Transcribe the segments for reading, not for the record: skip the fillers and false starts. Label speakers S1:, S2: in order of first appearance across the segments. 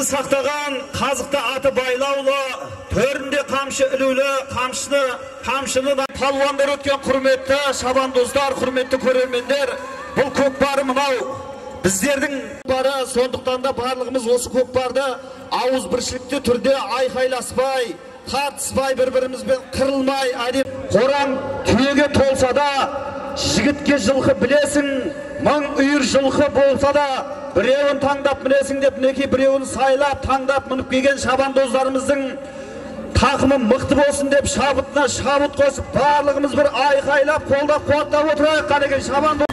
S1: Қарсы сақтаған қазықта аты байлаулы, төрінде қамшы ілулі, қамшыны да палуандар өткен құрметті шабандоздар, құрметті көрермендер, бұл көкпары мынау біздердің бары, сондықтан да барлығымыз осы көкпарды ауызбіршілікті түрде айқайласпай, тартыспай, бір-бірімізбен қырылмай, әдеп қораң түйеге толса да, жігітке жылқы білесің, мың үйір жылқы болса да, біреуін таңдап мінесің деп, мінекей біреуін сайлап, таңдап мініп келген шабандоздарымыздың тақымы мықты болсын деп шабытына шабыт қосып, барлығымыз бір айқайлап, қолдап, қуаттап отырайық, қанекей шабандоз.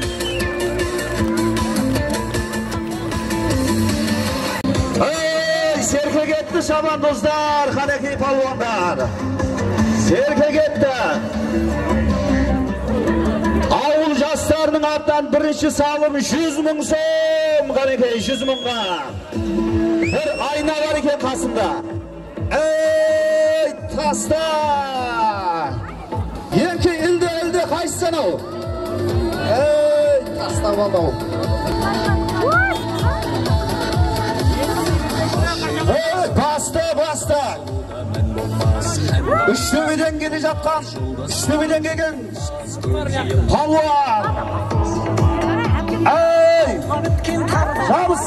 S1: Ей, серке кетті шабандоздар, қанекей палуандар. Серке кетті. Ауыл жастарының атынан бірінші салым 100 мың сом, қанекей 100 мыңға. Бір айна бар екен қасында. Ей, таста! Еңкей, ілді, ілді, қайсысы анау? Ей, таста болды-ау. Ей, басты, басты! Үштөбеден келе жатқан, үштөбеден келген палуан. Ей! Жабыс!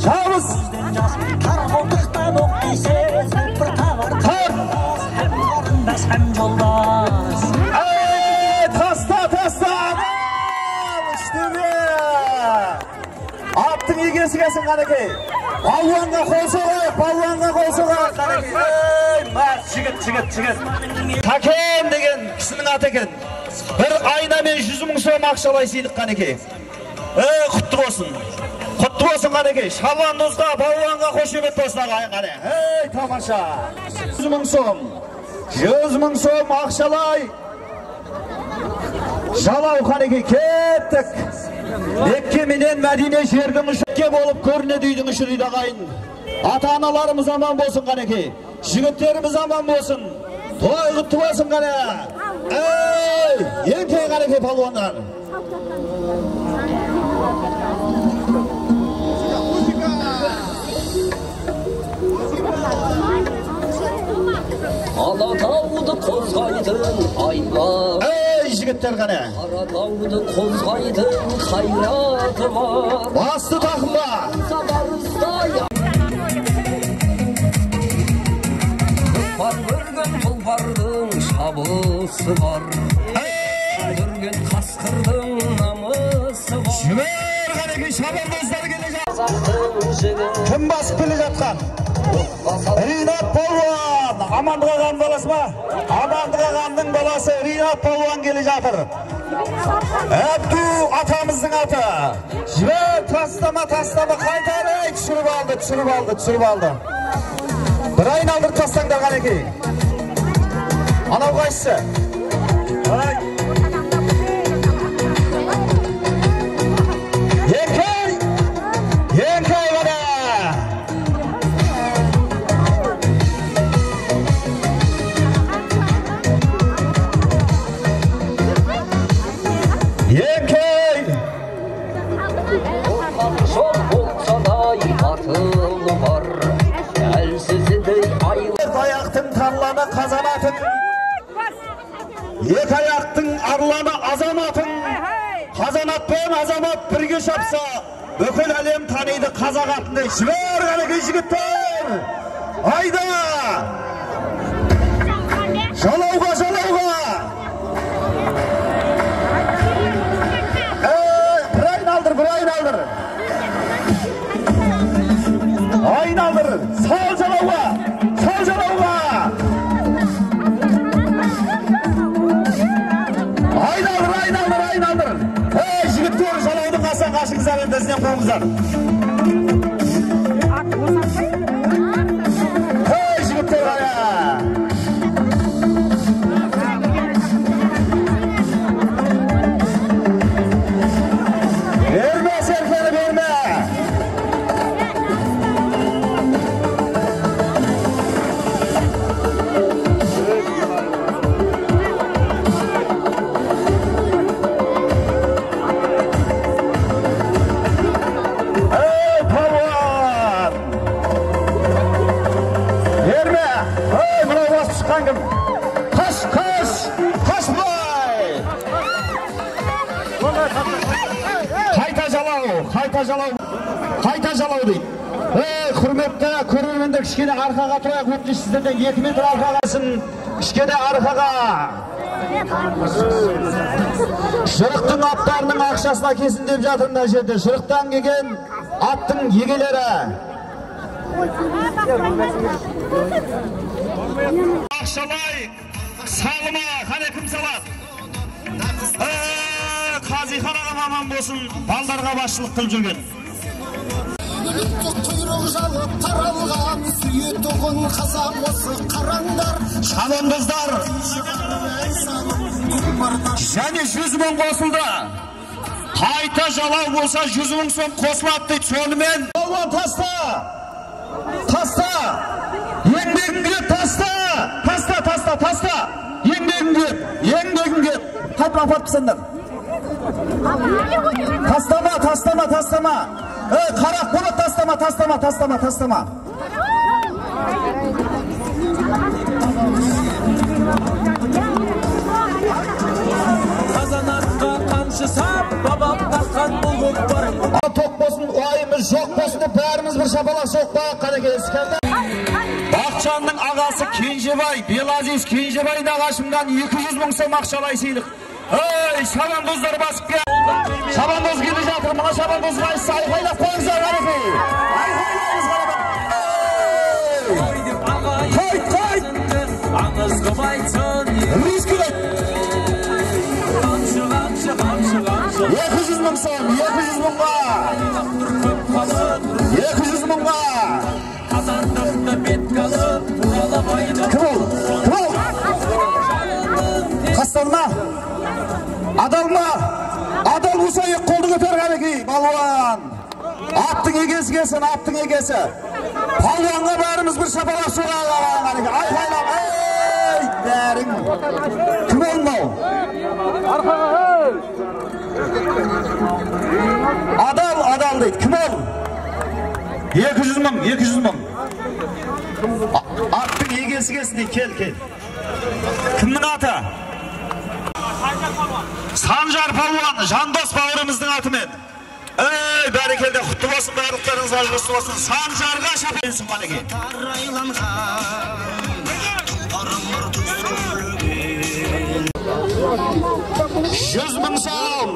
S1: Жабыс! Тар! Ей! Таста, таста! Үштөбе! Аттың егесі келсін, қанекей! Палуанға қол соғайық, палуанға қол соғайық, қанекей! Ей, мәрт жігіт, жігіт, жігіт! Такен деген кісінің аты екен. Бір айнамен 100 мың сом ақшалай сыйлық, қанекей. Ей, құтты болсын. Құтты болсын, қанекей. Шабандозға, палуанға қошемет болсын, ағайын, қане. Ей, тамаша. 100 мың сом. 100 мың сом ақшалай. Жалау, қанекей, кеттік. Мекке менен Мәдине жердің ұшы болып көрінеді үйдің іші дейді ағайын. Ата-аналарымыз аман болсын, қанекей. Жігіттеріміз аман болсын. Той құтты болсын, қане. Ей, еңкей, қанекей палуандар.
S2: Алатауды қозғайтын аймақ.
S1: Ей, жігіттер, қане.
S2: Қаратауды қозғайтын қайраты бар.
S1: Басты тақымға.
S2: Тұлпар көрген тұлпардың шабысы бар. Көрген қасқырдың намысы бар.
S1: Жібер, қанекей, шабандоздар келе жатыр. Кім басып келе жатқан? Ринат палуан. Амандық ағаның баласы ма? Амандық ағаның баласы Ринат палуан келе жатыр. Әбду атамыздың аты. Жібер, тастама, тастама, қайтар. Ей, түсіріп алды, түсіріп алды, түсіріп алды. Бір айналдырып тастаңдар, қанекей. Анау қайсысы? Еңкей! Еңкей, қане! Еңкей!
S2: Жоқ болса да батылы бар. Әлсіздей айлы.
S1: Аяқтың тарланы қазанатын, екі аяқтың арланы азаматын. Қазанат пен азамат бірге шапса, бүкіл әлем таниды қазақ атындай. Жібер, қанекей, жігіттер! Айда! Жалауға, жалауға! Ей, бір айналдыр, бір айналдыр! Айналдыр! Сал жалауға! Сал жалауға! Айналдыр, айналдыр, айналдыр! Ей, жігіттер, жалаудың қасынан қашыңыздар, енді ізінен қуыңыздар. Ей, жігіттер, қая! Берме, серкені, берме! Ей, Қаш, қаш, қаш былай. Қайта жалау, қайта жалау, қайта жалау дейді. Ей, құрметті көрермендер, кішкене арқаға тұрайық, өтініш сіздерден 2 метр арқағасын, кішкене арқаға. Жырықтың аттарының ақшасына келсін деп жатыр мына жерде. Жырықтан келген аттың егелері. Ақшалай салыма, қане кім салады? Қазихан ағам аман болсын, балдарға басшылық қылып жүрген.
S3: Құйрық жалып таралған сүйетұғын қазақ осы қараңдар.
S1: Шабандоздар және 100 мың қосылды. Қайта жалау болса 100 мың сом қосылады дейді. Сонымен балуан таста, таста, еңбегің кеп, таста, таста, таста, таста, еңбегің кеп, еңбегің кеп. Қайтып апарып тастаңдар. Тастама, тастама, тастама. Ей, қарақ болады, тастама, тастама, тастама, тастама.
S4: Қазанатқа қамшы сап, бабам таққан бұл көкпар.
S1: Тоқ болсын, уайымыз жоқ болсын деп бәріміз бір шапалақ соқпақ, қанекей іскерді. Бақытжанның ағасы Кенжебай, Белазиз Кенжебай нағашымдан 200 мың сом ақшалай сыйлық. Ей, шабандоздар басып кел. Шабандоз келе жатыр, мына шабандозға айтса айқайлап қойыңыздар, қанекей. Айқайлаңыз, қанекей. Қайт, қайт!
S4: Аңыз қып айтсын,
S1: Рискілет!
S4: Қамшы, қамшы, қамшы, қамшы.
S1: 200 мың сом, 200 мыңға. 200 мыңға.
S4: Қазандықты бетке алып, туралап айдап.
S1: Кім ол? Кім ол? Қастан ма? Адал ма? Адал болса екі қолды көтер, қанекей, балуан. Аттың егесі келсін, аттың егесі. Палуанға бәріміз бір шапалақ соғайық, қанекей. Айқайлап, ей, бәрің. Кім ол мынау? Адал, адал дейді. Кім ол? 200 мың, 200 мың. Аттың егесі келсін дейді. Кел, кел. Кімнің аты? Санжар палуан, Жандос бауырымыздың атымен. Ей, бәрекелді, құтты болсын, барлықтарыңызға жұғысты болсын. Санжарға шапалақ қанекей. 100 мың сом.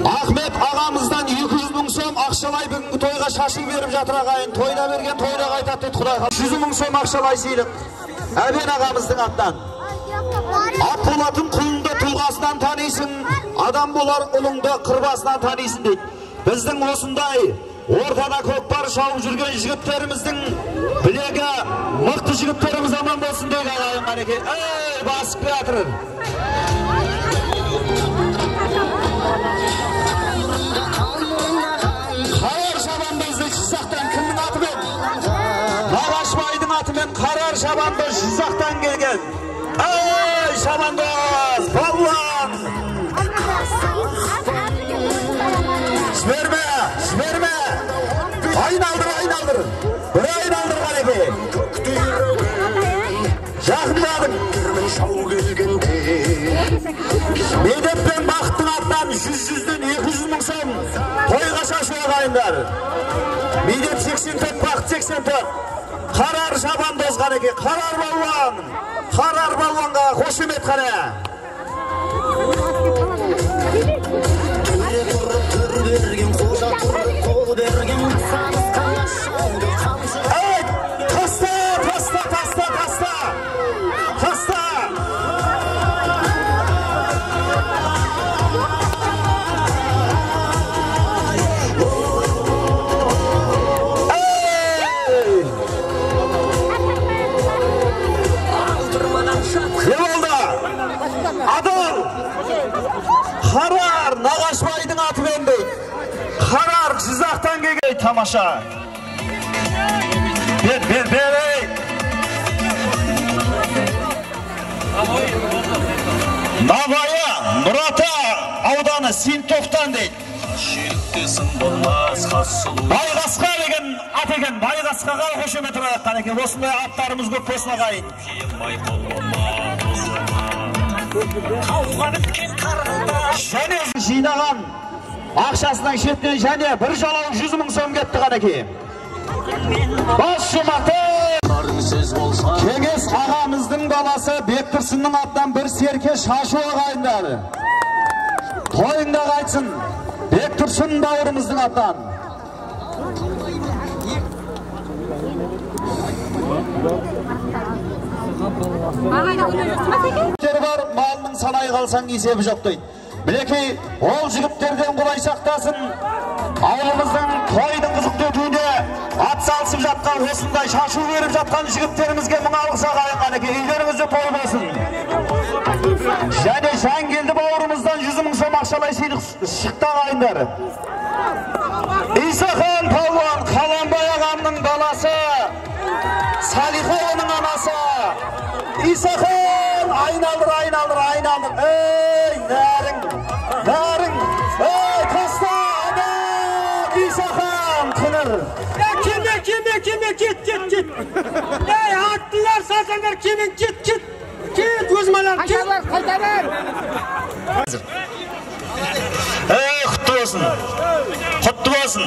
S1: Ахмет ағамыздан 200 мың сом ақшалай бүгінгі тойға шашу беріп жатыр ағайын. Тойда берген тойда қайтады дейді Құдай қаласа. 100 мың сом ақшалай сыйлық Әбен ағамыздың атынан. Ат болатын құлыңды тұлғасынан танисың, адам болар ұлыңды қырбасынан танисың дейді. Біздің осындай ортада көкпар шауып жүрген жігіттеріміздің білегі мықты жігіттеріміз аман болсын дейді ағайын, қанекей. Ей, басып келатыр. Қарар шабандозды Жызақтан кімнің атымен? Нағашбайдың атымен Қарар шабандоз Жызақтан келген. Ей, шабандоз, балуан! Жіберме, жіберме! Айналдыр, айналдыр! Бір айналдыр, қанекей! Жақындадың! Медет пен Бақыттың атынан 100-ден 200 мың сом тойға шашу ағайындар. Медет 84, Бақыт 84. Қарар шабандоз қанекей, Қарар балуан! Қарар балуанға қошемет қане! Ей, таста, таста, таста, таста! Таста! Ей! Не болды? Адал! Қарар Нағашбайдың атымен дейді. Қарар Жызақтан келген тамаша. Бер, бер, бер, ей! Навайы, Нұрата ауданы Синтоқтан дейді. Байқасқа деген ат екен, Байқасқаға қошемет ұрайық қанеке. Осындай аттарымыз көп болсын ағайын. Және жинаған ақшасының шетінен және бір жалау 100 мың сом кетті қанеке. Бас жұматы Кеңес ағамыздың баласы Бектұрсынның атынан бір серке шашу ағайындар. Тойыңда қайтсын Бектұрсын бауырымыздың атынан. Бар, малының санай қалсаң есебі жоқ дейді. Мінекей, ол жігіттерден құдай сақтасын. Ауылымыздың тойдың қызықты өтуіне ат салысып жатқан, осындай шашу беріп жатқан жігіттерімізге мың алғыс ағайын қанеке. Үйлеріңізде той болсын. Және Жангелді бауырымыздан 100 мың сом ақшалай сыйлық шықты ағайындар. Исахан палуан Қаланбай ағамның баласы, Салиха оның анасы. Исахан айналдыр, айналдыр, айналдыр. Ей, нәрің, нәрің. Ей, таста, ана, Исахан қыныр.
S4: Кеме, кеме, кеме, кет, кет, кет. Ей, аттылар, сасаңдар, кемен, кет, кет. Кет, өзім алам, кет. Қайтар,
S1: Ей, құтты болсын. Құтты болсын.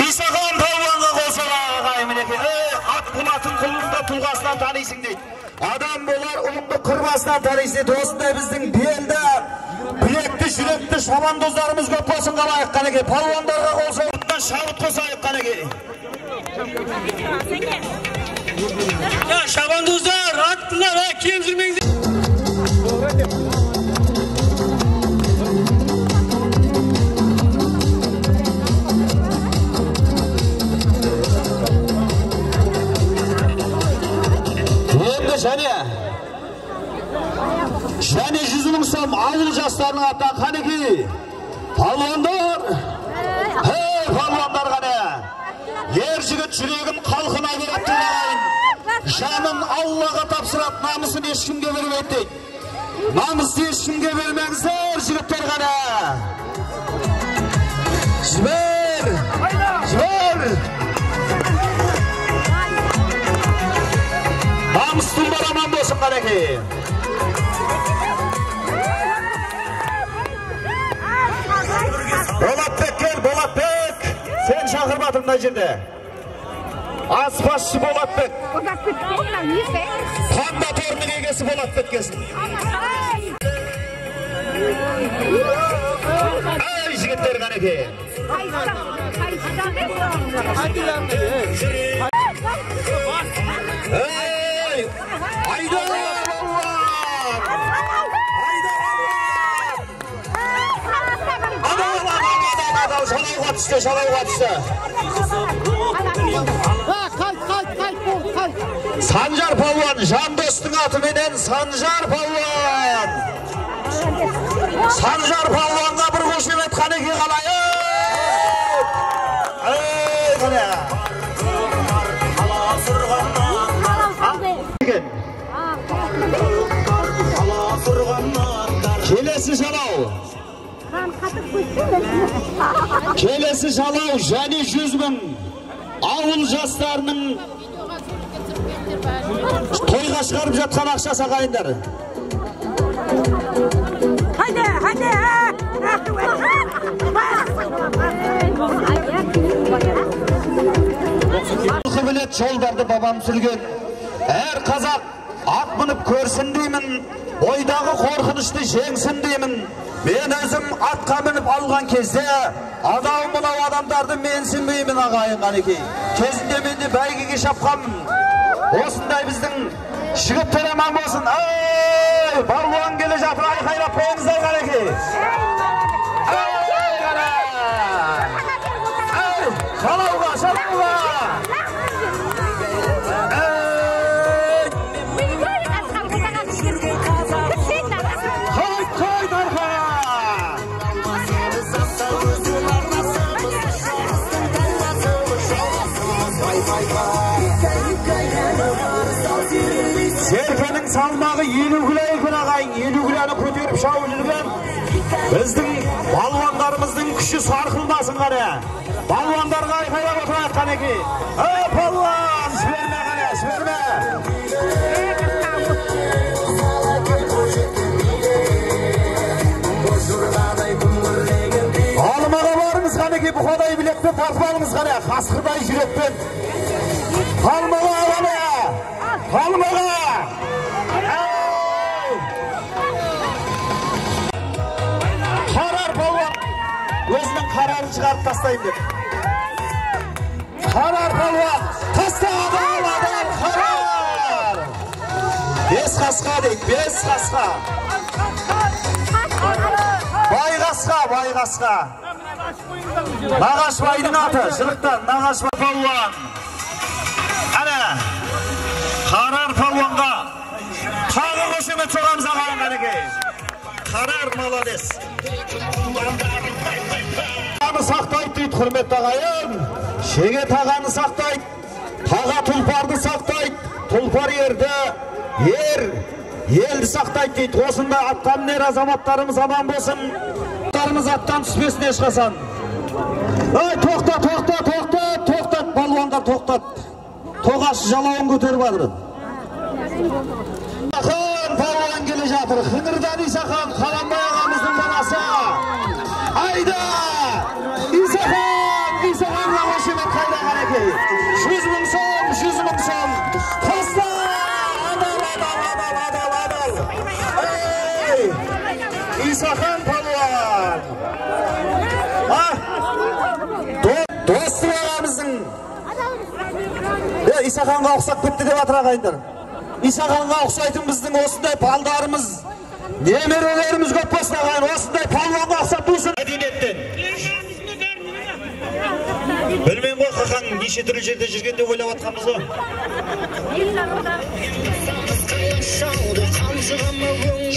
S1: Исахан палуанға қосыла ағайын мінекей. Ей, ат болатын құлыңды тұлғасынан танисың дейді. Адам болар ұлыңды қырбасынан танисың дейді. Осындай біздің белді, білекті, жүректі шабандоздарымыз көп болсын қалайық қанеке. Палуандарға қол соғып, шабыт қосайық қанеке.
S4: Шабандоздар, аттылар, кем жүрмеңдер.
S1: Енді және 100 мың сом ауыл жастарының атынан қанекей. Палуандар, ей, палуандар қане. Ер жігіт жүрегін халқына береді ағайын. Жанын Аллаға тапсырады, намысын ешкімге бермейді дейді. Намысты ешкімге бермеңіздер, жігіттер қане. Жібер, жібер. Намыстың бар аман болсын қанекей. Болатбек кел, Болатбек. Сен шақырып жатырмын мына жерде. Аспазшы Болатбек. Панда торының егесі Болатбек келсін. Ай, жігіттер қанекей. Ей, айда балуан! Айда балуан! Адал, адал, адал, адал, жалауға түсті, жалауға түсті. Санжар палуан, Жандостың атыменен Санжар палуан. Санжар палуанға бір қошемет қанеке қалайық. Ей, қане. Келесі жалау. Келесі жалау және 100 мың ауыл жастарының тойға шығарып жатқан ақшасы ағайындар. Білет жолдарды бабам сүрген. Әр қазақ ат мініп көрсін деймін, ойдағы қорқынышты жеңсін деймін. Мен өзім атқа мініп алған кезде анау мынау адамдарды менсінбеймін ағайын қанекей. Кезінде мен де бәйгеге шапқанмын. Осындай біздің жігіттер аман болсын. Ей, балуан келе жатыр, айқайлап қойыңыздар қанекей. Ей, қане! Ей, жалауға, жалауға! Серкенің Салмағы 50 кило екен ағайын, 50 килоны көтеріп шауып жүрген біздің балуандарымыздың күші сарқылмасын қане. Балуандарға айқайлап отырайық қанекей. Ей, палуан, жіберме қане, жіберме. Алмаға барыңыз қанекей, бұқадай білекпен тартып алыңыз қане, қасқырдай жүрекпен. Алмаға қане, алмаға. Қарар палуан өзінің қарарын шығарып тастайын деп. Қарар палуан таста, адал, адал, қарар. 5 қасқа дейді, 5 қасқа. Бай қасқа, бай қасқа. Нағашбайдың аты, жырықтан Нағашбай палуан. Әне, Қарар палуанға тағы қошемет соғамыз ағайын қанекей. Қарар молодец. Сақтайды дейді құрметті ағайын. Шеге тағаны сақтайды, таға тұлпарды сақтайды, тұлпар ерді, ер елді сақтайды дейді. Осында атқа мінер азаматтарымыз аман болсын. Аттарымыз аттан түспесін ешқашан. Ей, тоқта, тоқта, тоқта, тоқтат, балуандар тоқтат. Тоғашы жалауын көтеріп жатыр. Исахан палуан келе жатыр. Қыңырдан Исахан, Қаламбай ағамыздың баласы. Айда! Исахан, Исаханға қошемет қайда қанекей. 100 мың сом, 100 мың сом. Таста! Адал, адал, адал, адал, адал. Ей! Исахан палуан. А? Достық ағамыздың. Исаханға ұқсап кетті деп жатыр ағайындар. Исаханға ұқсайтын біздің осындай балдарымыз, немерелеріміз көп болсын ағайын, осындай палуанға ұқсап тусын. Мәдениеттен. Білмеймін ғой, қақаң неше түрлі жерде жүрген деп ойлап жатқанбыз ғой.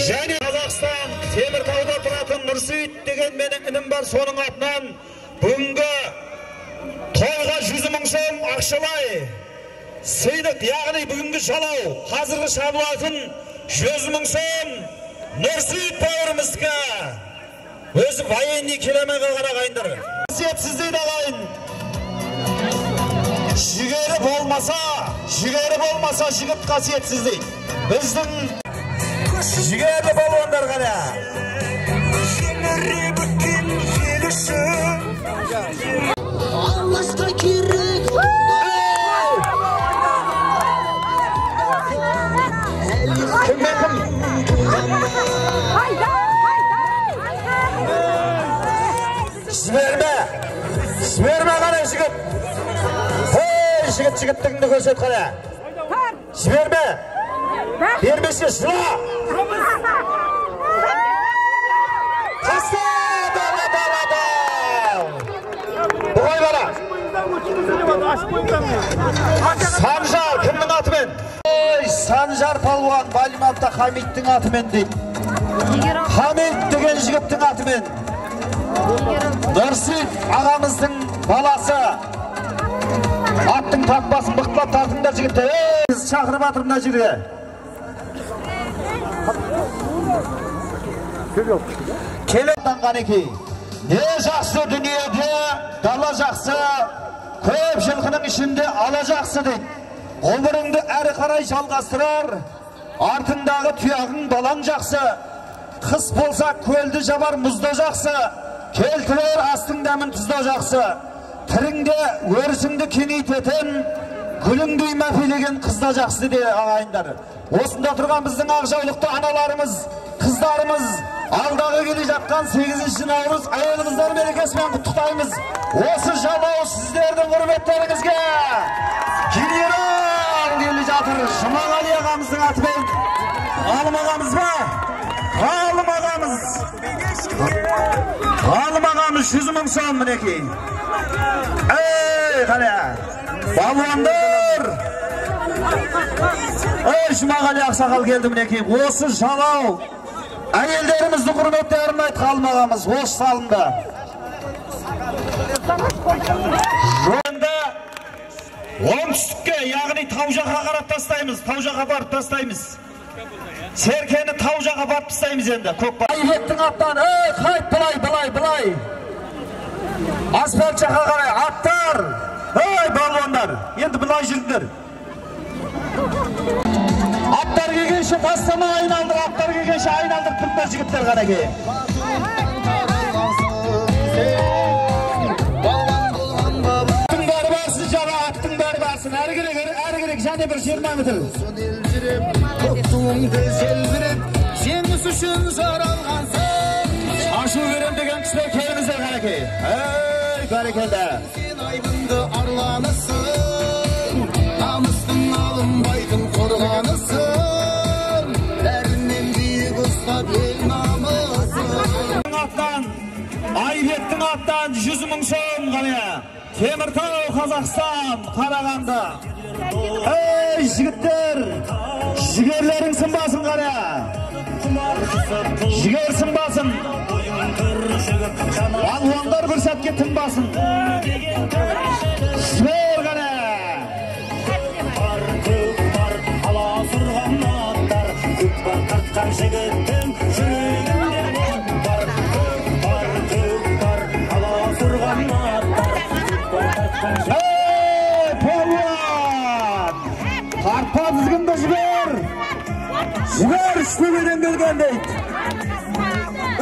S1: Және Қазақстан Теміртауда тұратын Нұрсейіт деген менің інім бар, соның атынан бүгінгі тойға 100 мың сом ақшалай сыйлық, яғни бүгінгі жалау, қазіргі шабылатын 100 мың сом Нұрсейіт бауырымыздікі. Өзі военный келе алмай қалған ағайындар. Қасиетсіз дейді ағайын. Жігері болмаса, жігері болмаса жігіт қасиетсіз дейді. Біздің жігерлі балуандар ғана. Кіммен кім? Жіберме! Жіберме қане жігіт! Ей, жігіт, жігіттігіңді көрсет қане! Жіберме! Бермесе жыла! Таста! Дала, дала, дал! Бұғай бала! Санжар кімнің атымен? Ой, Санжар палуан Балиматта Хамиттің атымен дейді. Хамит деген жігіттің атымен. Нұрсейіт ағамыздың баласы. Аттың тартпасын мықтап тартыңдар жігіттер. Ей, шақырып жатыр мына жерге. Келеді қанекей. Не жақсы дүниеде, дала жақсы, көп жылқының ішінде ала жақсы дейді. Ғұмырыңды әрі қарай жалғастырар, артыңдағы тұяғың балаң жақсы. Қыс болса көлді жабар мұзда жақсы, келтірер астың дәмін тұзда жақсы. Тіріңде өрісіңді кеңейтетін, гүліңдей мәпелеген қызда жақсы де ағайындар. Осында тұрған біздің ақ жаулықты аналарымыз, қыздарымыз, алдағы келе жатқан 8 наурыз әйел қыздар мерекесімен құттықтаймыз. Осы жалау сіздердің құрметтеріңізге. Генерал келе жатыр Жұмағали ағамыздың атымен. Ғалым ағамыз ба? Ғалым ағамыз. Ғалым ағамыз 100 мың сом мінекей. Ей, қане. Балуандар. Ей, Жұмағали ақсақал келді мінекей. Осы жалау әйелдеріміздің құрметтерін айт Ғалым ағамыз осы салынды. Жонда оңтүстікке, яғни тау жаққа қарап тастаймыз, тау жаққа барып тастаймыз. Серкені тау жаққа барып тастаймыз енді. Көкпар. Айбектің аттан, ей, қайт былай, былай, былай. Асфальт жаққа қарай аттар. Ей, балуандар, енді былай жүріңдер. Аттар келгенше тастама, айналдыр, аттар келгенше айналдырып тұрыңдар жігіттер қанеки. Аттың бәрі барсын, жаңа аттың бәрі барсын. Әрі керек, әрі керек, және бір 20 метр.
S3: Көк желбіреп, жеңіс үшін жаралғансың.
S1: Ашу берем деген кісілер келіңіздер қанеки. Ей, бәрекелді.
S3: Сен айбынды арланысың, намыстың алынбайтын қорғанысың. Бәрінен биік ұстап ел намысын.
S1: Аттан, Айбектің аттан 100 мың сом қане. Теміртау, Қазақстан, Қарағанды. Ей, жігіттер, жігерлерің сынбасын қане. Жігер сынбасын. Балуандар бір сәтке тынбасын. Жібер қане. Ей, палуан! Тартпа тізгінді жібер! Жібер, Үштөбеден келген дейді.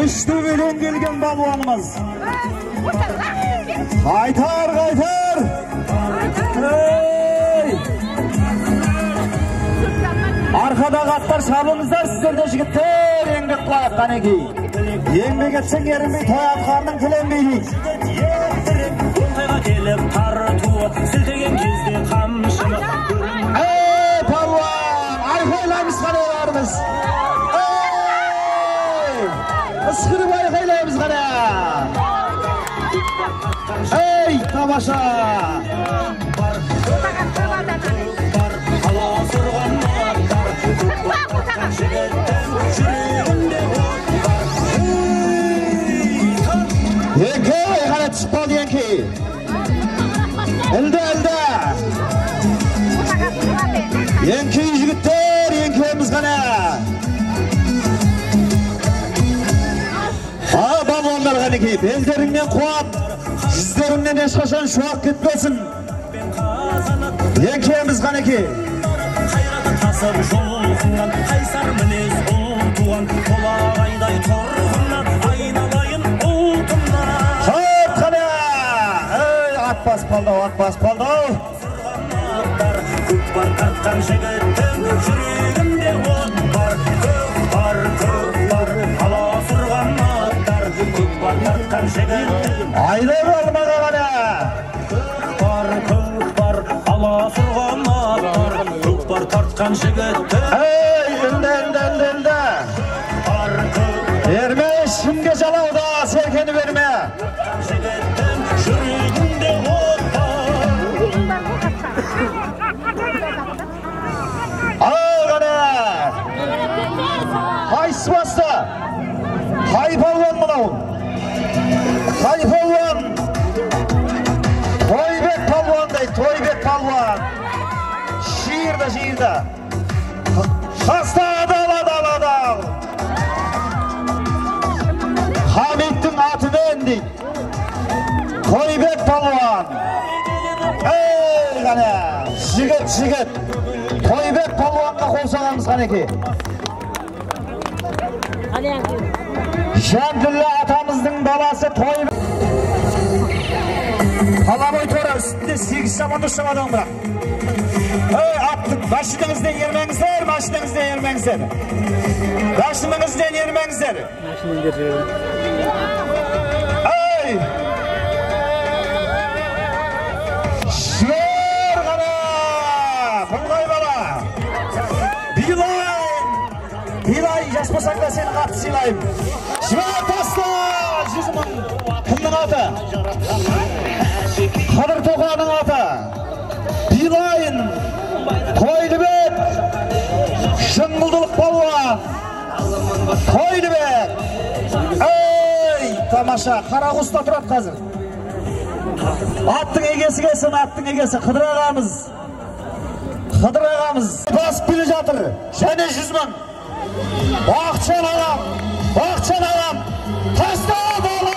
S1: Үштөбеден келген балуанымыз. Қайтар, қайтар! Ей! Арқадағы аттар шабыңыздар, сіздер де жігіттер еңбек қылайық қанеки. Еңбек етсең ерінбей, той атқарның тіленбей дейді. Ей, палуан! Айқайлаймыз қане бәріміз. Ей! Ысқырып айқайлаймыз қане. Ей, тамаша! Еңкей, қане түсіп қалды еңкей. Ілді, ілді. Еңкей жігіттер, еңкейіміз қане. А, балуандар қанекей, белдеріңнен қуат, жүздеріңнен ешқашан шуақ кетпесін. Еңкейіміз қанекей. Қайт қане! Ей, ат басып қалды, ат басып қалды. Айдай алмаға қане! Ей, ілді, ілді, ілді, ілді. Берме, ешкімге жалауда, серкені берме. Ал қане! Қайсысы басты? Қай палуан мынау? Қай палуан? Тойбек палуан дейді, Тойбек палуан. Жиырды, жиырды. Таста, адал, адал, адал. Хамиттің атымен дейді. Тойбек палуан. Ей, қане, жігіт, жігіт. Тойбек палуанға қол соғамыз қанеки. Жанділла атамыздың баласы Тойбек. Қалабой тора үстінде 8 шабандоз шабады бірақ. Ей, аттың машинаңыздан ермеңіздер, машинаңыздан ермеңіздер. Машинаңыздан ермеңіздер. Ей! Жібер қана! Бұл қай бала? Билайн! Билайн, жас болсаң да сені қатты сыйлаймын. Жібер таста! 100 мың. Кімнің аты? Қадыр Тоқаның аты. Билайн, Тойлыбек, Шыңғылдылық палуан. Тойлыбек. Ей, тамаша, Қарағұста тұрады қазір. Аттың егесі келсін, аттың егесі, Қыдыр ағамыз. Қыдыр ағамыз басып келе жатыр. Және 100 мың. Бақытжан ағам, Бақытжан ағам. Таста дала.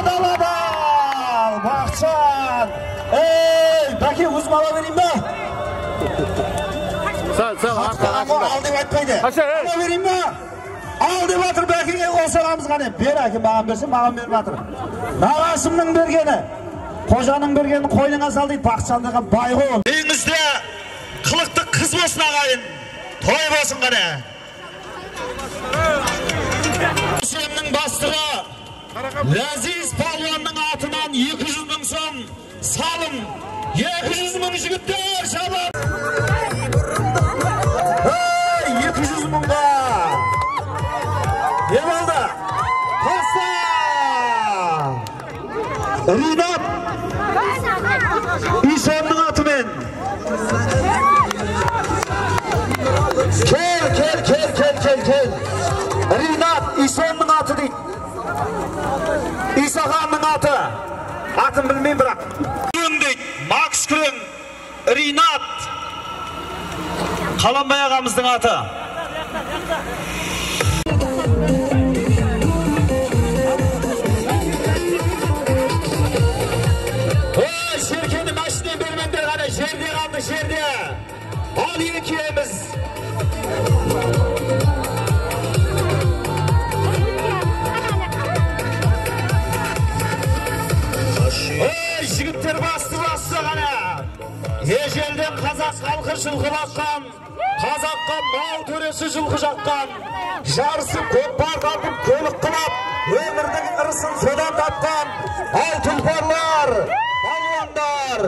S1: Бақытжан. Ей, бәке өзім ала берейін ба?
S5: Сал, сал,
S1: ал деп айтпайды. Ала берейін ба? Ал деп жатыр бәкеңе қол соғамыз қане. Бер әке, маған берсе, маған беріп жатыр. Нағашымның бергені, қожаның бергенін қойныңа сал дейді. Бақытжан деген бай ғой. Үйіңізде қылықты қыз болсын ағайын, той болсын қане. Көсемнің бастығы Ләзиз палуанның атынан 200 мың сом салым. 200 мың жігіттер шабар. Ей, 200 мыңға. Не болды? Таста! Ринат Исонның атымен. Кел, кел, кел, кел, кел, кел. Ринат Исонның аты дейді. Исаханның аты. Атын білмеймін бірақ. Күрің дейді. Макс Күрің. Ринат. Қаламбай ағамыздың аты. Ой, серкені машина бермеңдер қане, жерде қалды, жерде. Ал екеуміз. Ой, жігіттер басты басты қане. Ежелден қазақ халқы жылқы баққан, қазаққа мал төресі жылқы жаққан. Жарысып көкпар тартып көлік қылап, өмірдің ырысын содан тапқан. Ал тұлпарлар, балуандар.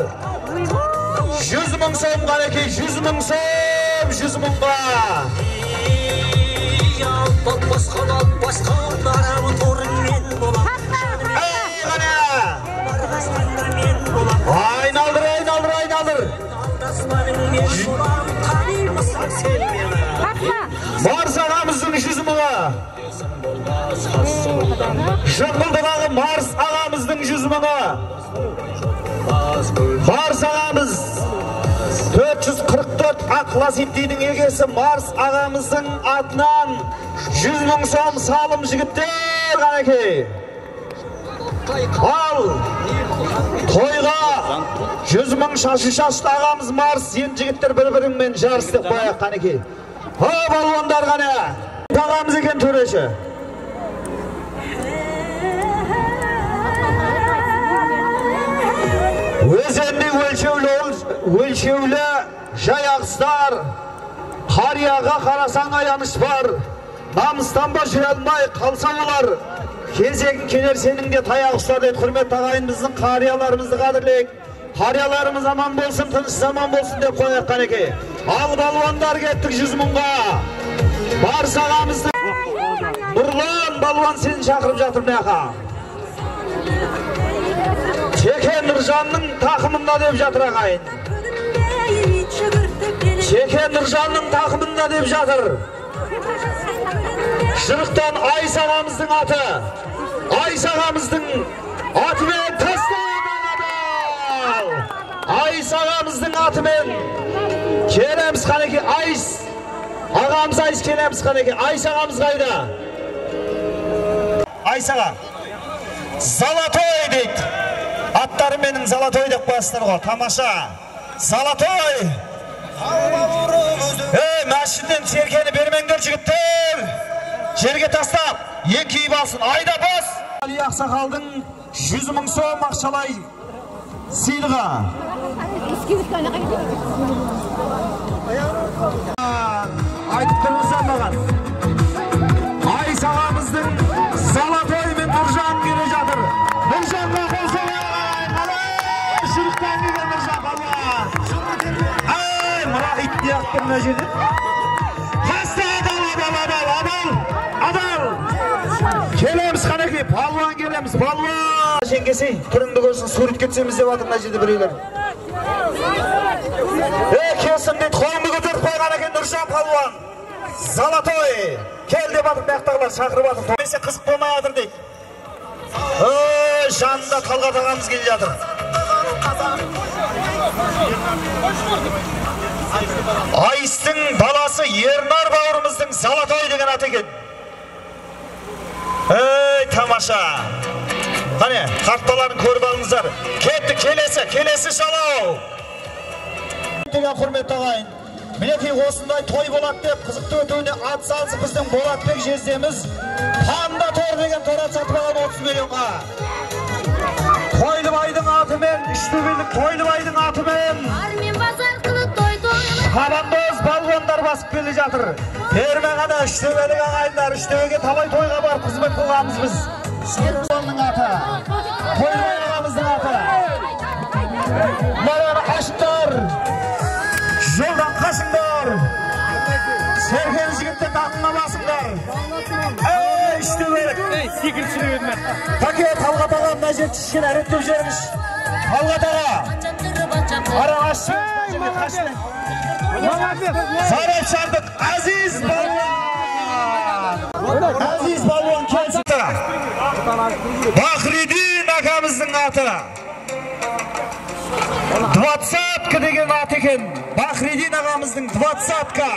S1: 100 мың сом қанекей, 100 мың сом, 100 мыңға. Ей, қане! Айналдыр, айналдыр, айналдыр. Марс ағамыздың 100 мыңы. Жыңғылдыдағы Марс ағамыздың 100 мыңы. Марс ағамыз 444 ақ ласиттейдің егесі Марс ағамыздың атынан 100 мың сом салым жігіттер қанекей. Ал тойға 100 мың шашы шашты ағамыз Марс, енді жігіттер бір-бірімен жарыс деп қояйық қанекей. О, балуандар қане. Ағамыз екен төреші. Өзенде өлшеулі жай ағыстар, қарияға қарасаң аяныш бар, намыстанба жүре алмай қалса олар, кезегің келер сенің де таяқ ұстар дейді. Құрметті ағайын, біздің қарияларымызды қадірлейік. Қарияларымыз аман болсын, тыныш заман болсын деп қояйық қанекей. Ал балуандар кеттік 100 мыңға. Барс ағамызды Нұрлан балуан сені шақырып жатыр мына. Теке Нұржанның тақымында деп жатыр ағайын. Теке Нұржанның тақымында деп жатыр. Жырықтан Айс ағамыздың аты. Айс ағамыздың атымен тастап. Айс ағамыздың атымен келеміз қанеке. Айс ағамыз, Айс келеміз қанеке. Айс ағамыз қайда? Айс аға. Золотой дейді. Аттары менің золотой деп қоясыздар ғой. Тамаша. Золотой. Ей, мәшіннен серкені бермеңдер жігіттер. Жерге тастап, еңкейіп алсын. Айда бас. Али ақсақалдың 100 мың сом ақшалай сыйлығы. Айтып тұрмыздар маған. Айс ағамыздың золотой мен Нұржан келе жатыр. Нұржанға қол соғайық. Шырықтан келген Нұржан балуан. Ай, мына ит не ақ тұр мына жерде? Таста, адал, адал, адал, адал, адал. Келеміз қанекей, палуан келеміз, палуан. Жеңгесей, түріңді көрсін, суретке түсеміз деп жатыр мына жерде біреулер. Е, келсін дейді, қолыңды көтеріп қойған екен Нұржан палуан. Золотой. Кел деп жатыр, мақтағылар шақырып жатыр. Немесе қызық болмай жатыр дейді. Ой, жанында Талғат ағамыз келе жатыр. Айстың баласы Ернар бауырымыздың Золотой деген аты екен. Ей, тамаша. Қане, қартпаларын көріп алыңыздар. Кетті, келесі, келесі шалау. Деген құрметті ағайын. Мінекей осындай той болады деп қызықты өтуіне ат салысып біздің Болатбек жездеміз Панда тор деген тор ат сатып алған 30 миллионға. Тойлыбайдың атымен, Үштөбелік Тойлыбайдың атымен Шабандоз балуандар басып келе жатыр. Берме ғана Үштөбелік ағайындар, Үштөбеге талай тойға барып қызмет қылғанбыз біз. Оның аты, Тойлыбай ағамыздың аты. Мынаны ашыңдар, жолдан қашыңдар. Серген жігіттің ақына басыңдар. Ей, Үштөбелік. Тәке, Талғат аға, мына жерді кішкене реттеп жіберіңізші. Талғат аға, ара ашшы. Зарапшандық Әзиз балуан. Әзиз балуан келсін. Бахридин ағамыздың аты. Двадцатка деген ат екен. Бахридин ағамыздың двадцатка.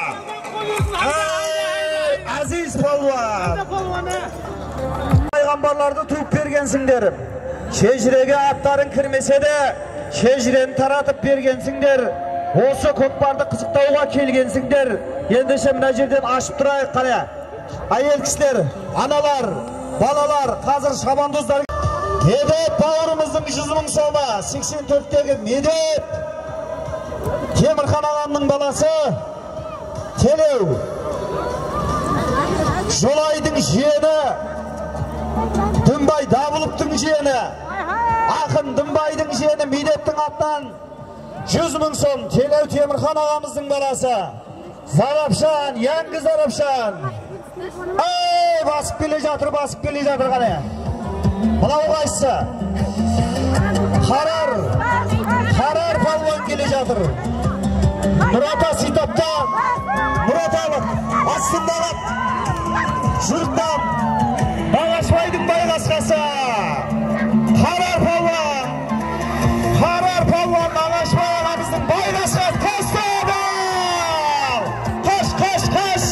S1: Әзиз балуан. Пайғамбарларды туып бергенсіңдер. Шежіреге аттарың кірмесе де, шежірені таратып бергенсіңдер. Осы көкпарды қызықтауға келгенсіңдер. Ендеше мына жерден ашып тұрайық қане. Әйел кісілер, аналар, балалар, қазір шабандоздар. Медет бауырымыздың 100 мың сомы, 84-тегі Медет. Темірхан ағамның баласы Телеу. Жолайдың жиені, Дымбай Дабыловтың жиені, Ақын Дымбайдың жиені Медеттің атынан 100 мың сом. Телеу Темірхан ағамыздың баласы. Зарапшан, Янғы Зарапшан. Ай, басып келе жатыр, басып келе жатыр қане. Мынау қайсысы? Харар, Харар палуан келе жатыр. Мұрата Ситаптан, Мұраталық, астындағы жұрттан, Бағашбайдың байғасқасы. Харар палуан, Харар палуан, Бағашбай ағамыздың байғасқасы. Қостадал! Қаш, қаш, қаш!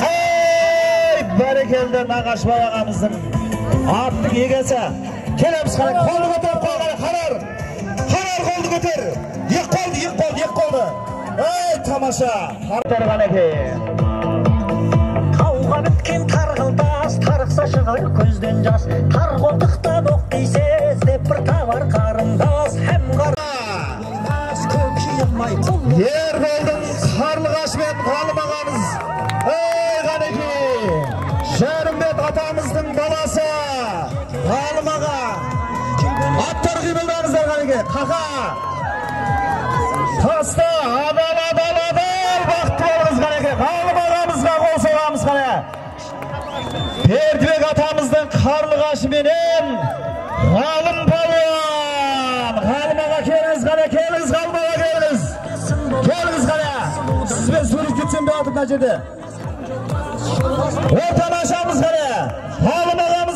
S1: Ей, бәрекелді Нағашбай ағамыздың аттың егесі. Келеміз қане, қолды көтеріп қой қане, Харар. Харар қолды көтер. Екі қолды, екі қолды, екі қолды. Ей, тамаша. Харар қанеке.
S5: Тауға біткен тарғыл тас, тарықса шығар көзден жас. Тар қолтықтан оқ тисе, іздеп бір табар қарындас. Һәм қарындас көк жиылмай құл.
S1: Ерболдың Қарлығашымен Ғалым ағамыз. Ей, қанеке. Жәрімбет атамыздың баласы Ғалым аға. Аттар қимылдаңыздар қанеке. Қақа. Таста, адал, адал, адал. Бақытты болыңыз қанеке. Ғалым ағамызға қол соғамыз қане. Бердібек атамыздың Қарлығашыменен Ғалым палуан. Ғалым аға келіңіз қане, келіңіз Ғалым аға келіңіз. Келіңіз қане. Сізбен суретке түсем бе мына жерде? Ортаны ашамыз қане. Ғалым ағамыз